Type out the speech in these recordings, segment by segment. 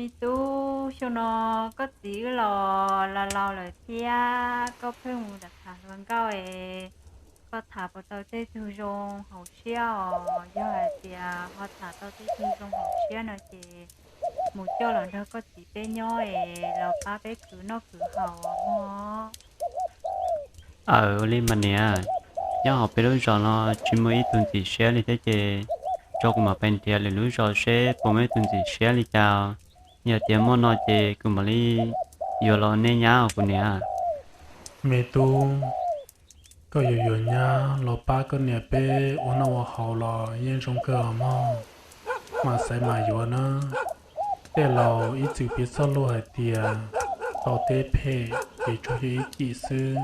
Me tub, xyoo no koj txiv wb los laus laus lawm thiab koj pheej mus tham hluas nkauj es koj tham puas tau tej tug zoo hauv siab os? Yog hais tias ho tham tau tej tug zoo hauv siab no ces mus coj los nrog koj txiv peb nyob es los pab peb khwv noj khwv haus mog. Aw, ua li mas niam, nyob hauv peb lub zos no tsis muaj ib tug ntxim siab li thiab ces tso kuv mam pais nrhiav lwm lub zos seb puas muaj ib tug ntxim siab li cas. Yog tias muaj no ces kuv mam li yuav los nej nyab os kuv niam. Me tub, koj yuav yuav nyab los pab koj niam peb ua noj ua haus los yeej zoo kawg os mog. Mam xaiv mam yuav na. Tej laus ib txwm piav txoj lus hais tias tau teb phem ces tsuas yog ib cim xwb,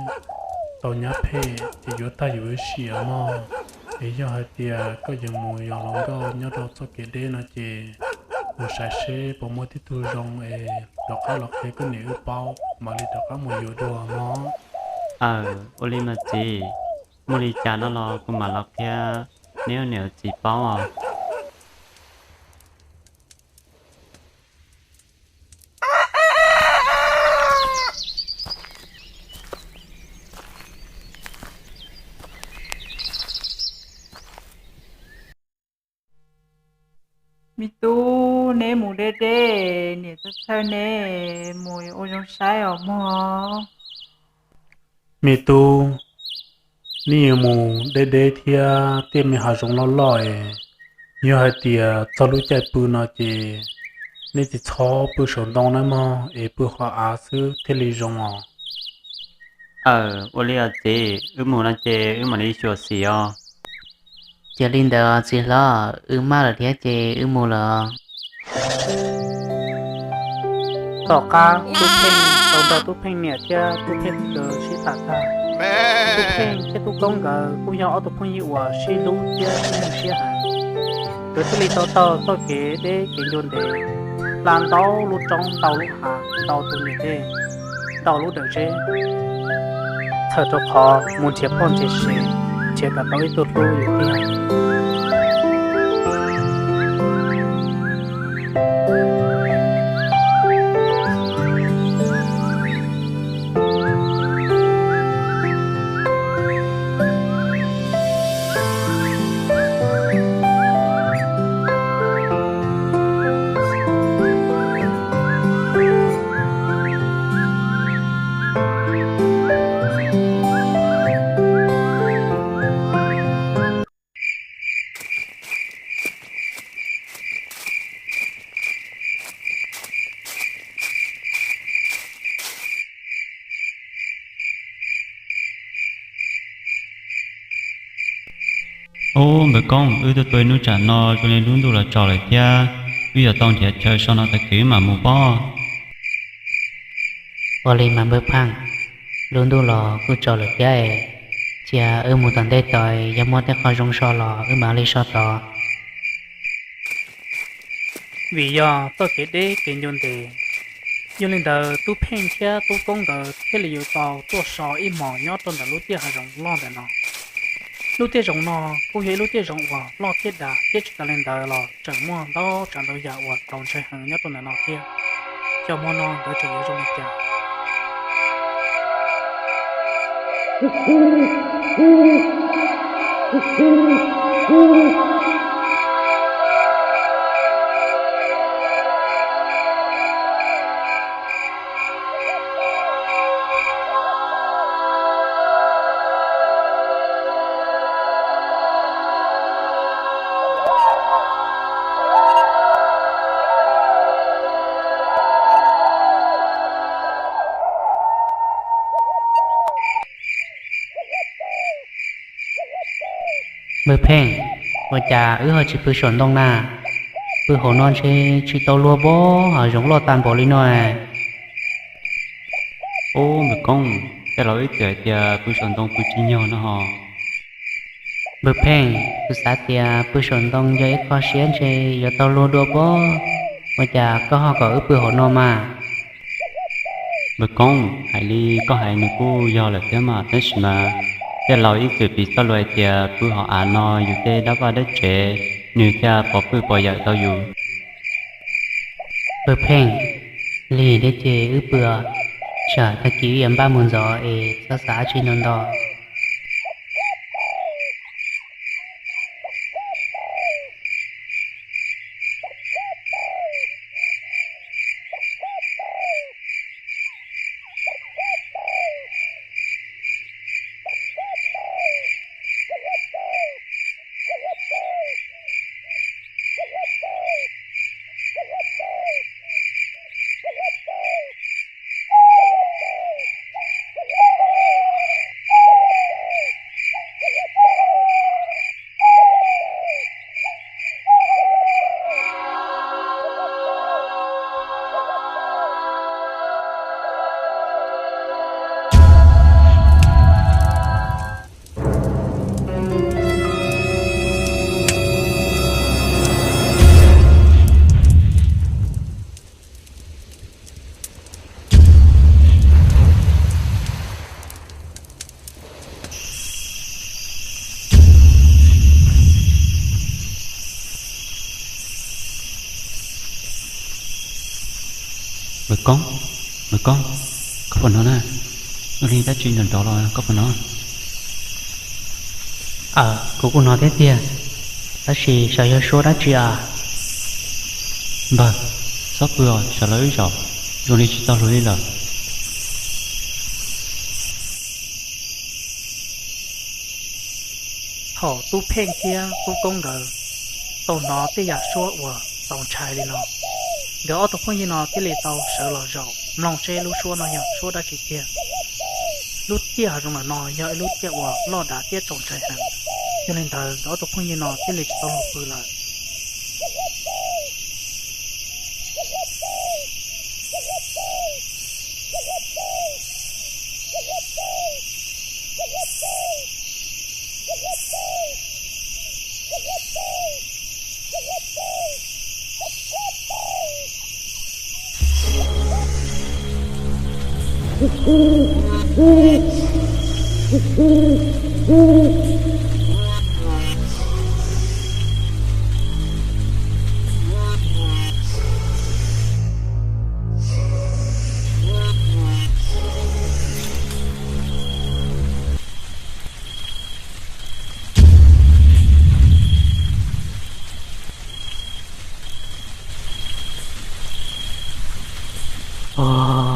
tau nyab phem ces yuav tag yus ib sim os mog. Es yog hais tias koj yuav mus yos hluas nkauj nyob rau txoj kev deb no ces mus saib seb puas muaj tib tug zoo es rov qab los qhia koj niam wb paub mam li rov qab mus yuav dua mog. Aw, ua li mas txiv, muaj li cas no los kuv mam los qhia neb niam txiv paub os. Me tub, neb mus deb deb, niam txhawj txhawj neb, mus ua zoo saib os mog. Me tub, neb yuav mus deb deb thiab tej me hav zoov loj loj es, yog hais tias txog lub caij pw no ces neb tsis txhob pw saum ntoo nawb mog, es pw hauv av xwb thiaj li zoo os. Aw, ua li os txiv, wb mus no ces wb mam li xyuam xim os. Cia li ntawd txiv hlob, wb maj lawm thiab ces wb mus lawm. Tom qab Tub Pheej tau nrog Tub Pheej niam thiab Tub Pheej txiv nkawd sib tham tag, Tub Pheej thiab Tub Koob nkawd kuj yog ob tug phooj ywg uas sib hlub thiab sib muaj siab heev. Nkawd thiaj li tau taug txoj kev deb kev ncua ntev, hla ntau lub roob ntau lub hav ntau tus niam tij ntau lub dawm zeb, txhawm rau qhov mus nrhiav poj nrhiav sev, nrhiav kom tau ib tug hlub yus tiag. Ub, Npawg Koob, wb tuaj tua ib hnub tsam no zoo li lub ntuj los tsaus lawm thiab, wb yuav tau nrhiav chaw so no tag kis wb mam mus pob. Ua li mas Npawg Pheej, lub ntuj los kuj tsaus lawm thiab es, cia wb mus tom ntej tod, yog muaj tej qho zoo so los wb mam li so tod. Vim yog txoj kev deb kev ncua ntev, yog li ntawd Tub Pheej thiab Tub Koob nkawd thiaj li yuav tau tuaj so ib hmos nyob rau ntawm lub tiaj hav zoov loj ntawm no. Lub tiaj zoov no kuj yog ib lub tiaj zoov uas loj thiab dav thiab tsis tas li ntawd los tseem muaj ntau tsav ntau yam uas txaus ntshai heev nyob rau ntawm no thiab. Xyov hmo no nkawd tseem yuav zoo li cas. Npawg Pheej, ua cas wb ho tsis pw saum ntoo na? Pw hauv no ntshe tsis tau luag pob, hav zoov loj tag npaum li no. Ub, Npawg Koob, tej laus ib txwm hais tias pw saum ntoo pw tsis nyog no ho. Npawg Pheej, kuv xav tias pw saum ntoo yog ib qho siab ntshe yuav tau luag dua pob, ua cas koj ho kom wb pw hauv no mas? Npawg Koob, hais li koj hais nws kuj yog lawm thiab mas, tab sis mas tej laus ib txwm piv txoj lus hais tias pw hauv av no yus tej dab vaj dab tsev nws thiaj pov pwj pov yawm tau yus. Pawg Pheej, lig thiab ces wb pw os, tsam tag kis wb yuav npaj mus ntxov es txhob xav dab tsi ntau ntau. Mawg Koob, Mawg Koob, koj puas hnov na? Ua li dab tsi nrov nrov los koj puas hnov? Aw, kuv kuj hnov thiab tiag, tab sis xyov yog suab dab tsi as. Npawg, txhob pw os, sawv los wb zaum, zoo li tsis tau luag li lawm. Thaum Tub Pheej thiab Tub Koob nkawd tau hnov tej yam suab uas txaus ntshai li no, nkawd ob tug phooj ywg no thiaj li tau sawv los zaum mloog seb lub suab no yog suab dab tsi tiag. Lub tiaj hav zoov ntawm no yog ib lub tiaj uas loj dav thiab txaus ntshai heev, yog li ntawd nkawd ob tug phooj ywg no thiaj li tsis tau luag pw lawm.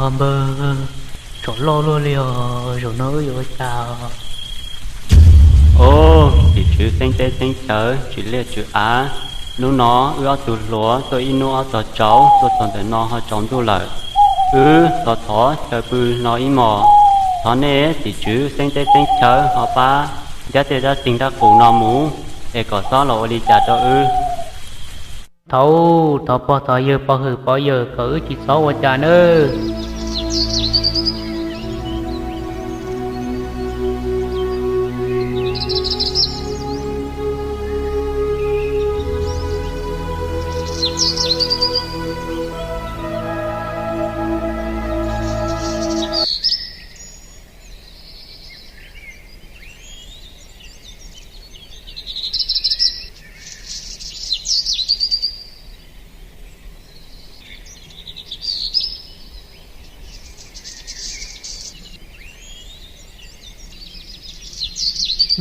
Npawg, tsov loj luaj li os, zaum no wb yuav ua cas? Au, tim tswv xeeb teb xeeb chaw, tswv liaj tswv av, hnub no wb ob tug hluas tuaj ib hnub ob tog tsau, tuaj txog ntawm no ho tsaus ntuj lawm. Wb thov thov chaw pw hlo ib hmos, thov nej tim tswv xeeb teb xeeb chaw ho pab ntiab tej dab teg dab qus no mus, es kom txhob los ua li cas rau wb. Thov, thov pog thov yawg pov hwm pov yawm kom wb tsis txhob ua cas nawb.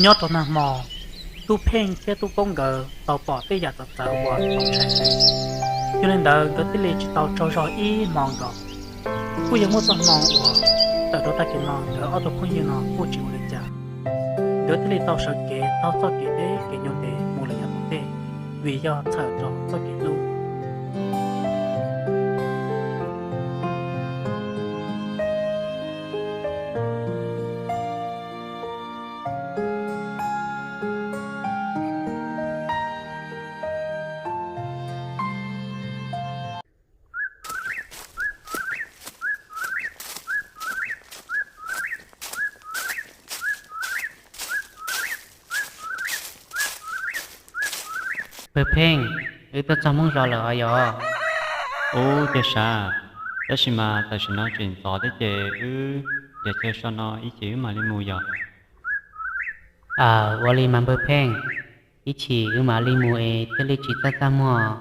Nyob rau nag hmo, Tub Pheej thiab Tub Koob nkawd tau pom tej yam txawv txawv uas txaus ntshai heev, yog li ntawd nkawd thiaj li tsis tau tsaug zog ib hmo nkaus. Kuj yog muaj txoj hmoo uas tawm rau tag kis no nkawd ob tug phooj ywg no kuj tsis ua li cas, nkawd thiaj li tau sawv kev taug txoj kev deb kev nyuaj ntev mus lawm yav tom ntej, vim yog txhawm rau txoj kev hlub. Pawg Pheej, wb tuaj txog Hmoob zos lawm os yog? Ub, tiag sav, tab sis mas tam sim no tseem ntxov thiab ces wb ncav chaw so no ib chim wb mam li mus yom. Aw, ua li mas Npawg Pheej, ib chim wb mam li mus es thiaj li tsis txaj txaj muag.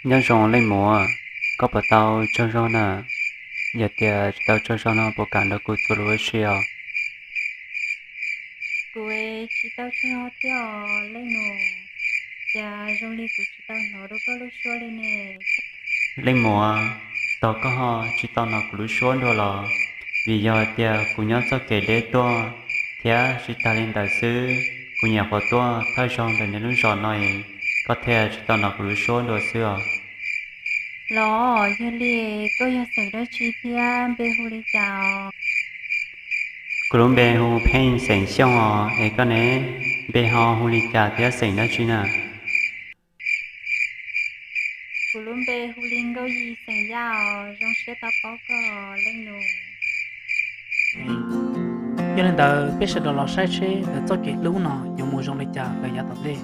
Nyob zoo leej muam, koj puas tau tsaug zog na? Yog tias tsis tau tsaug zog no puas kam nrog kuv txuas lus ua si os? Kuv tsis tau tsaug zog thiab os leej nus, cas zoo li kuv tsis tau hnov dua koj lub suab li ne. Leej muam, tos koj ho tsis tau hnov kuv lub suab dua los? Vim yog tias kuv nyob txoj kev deb tuaj, thiab tsis tas li ntawd xwb, kuv nyuam qhuav tuaj thawj zaug ntawm nej lub zos no es koj thiaj tsis tau hnov kuv lub suab dua xwb os. Los yog li, koj yog xeem dab tsi thiab npe hu li cas os? Kuv lub npe hu Pheej xeem Xyooj os, es koj ne, npe ho hu li cas thiab xeem dab tsi na? Kuv lub npe hu li Nkauj Yis xeem Yaj os, zoo siab tau paub koj leej nus. Yog li ntawd peb sawv daws los saib seb lawv txoj kev hlub no yuav mus zoo li cas lawm yav tom ntej.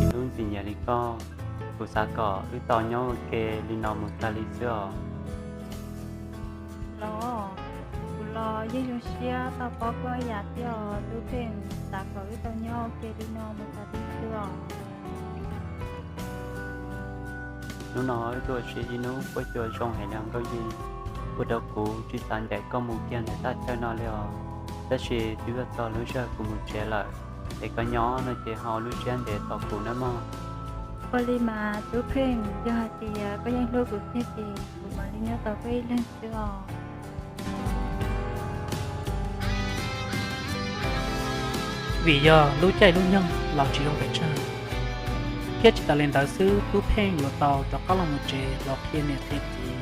Ib lub ntxim nyiam li koj, kuv xav kom wb tau nyob ua ke li no mus tag li xwb os. Los, kuv los yeej zoo siab tau paub koj ib yam thiab os Tub Pheej, xav kom wb tau nyob ua ke li no mus tag li xwb os. Hnub no wb tuaj ua si ib hnub huab cua zoo heev li Nkauj Yis, ua rau kuv tsis xav ncaim koj mus kiag ntawm thaj chaw no li os. Tab sis twb yuav txog lub sij hawm kuv mus tsev lawm, es koj nyob no ces ho ua lub siab ntev tos kuv nawb mog. Ua li mas Tub Pheej, yog hais tias koj yeej hlub kuv tiag ces kuv mam li nyob tos koj ib leeg xwb os. Vim yog lub caij lub nyoog los tsis zoo pes tsawg, thiab tsis tas li ntawd xwb Tub Pheej yuav tau rov qab los mus tsev los qhia niam qhia txiv.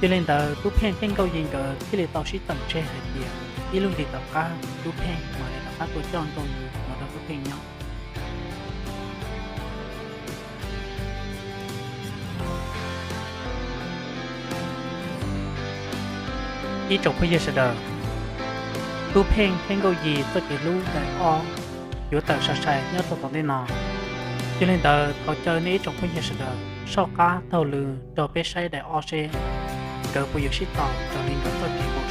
Yog li ntawd Tub Pheej thiab Nkauj Yis nkawd thiaj li tau sib teem tseg hais tias ib lub hlis tom qab Tub Pheej mam li rov qab tuaj coj Nkauj Yis los nrog Tub Pheej nyob. Ib tsoom phooj ywg sawv daws, Tub Pheej thiab Nkauj Yis txoj kev hlub daim ob yuav tawm sai sai nyob rau tom ntej no. Yog li ntawd thov caw nej ib tsoom phooj ywg sawv daws soj qab taug lw rau peb saib daim ob seb nkawd puas yuav sib tau raws li nkawd txoj kev ua.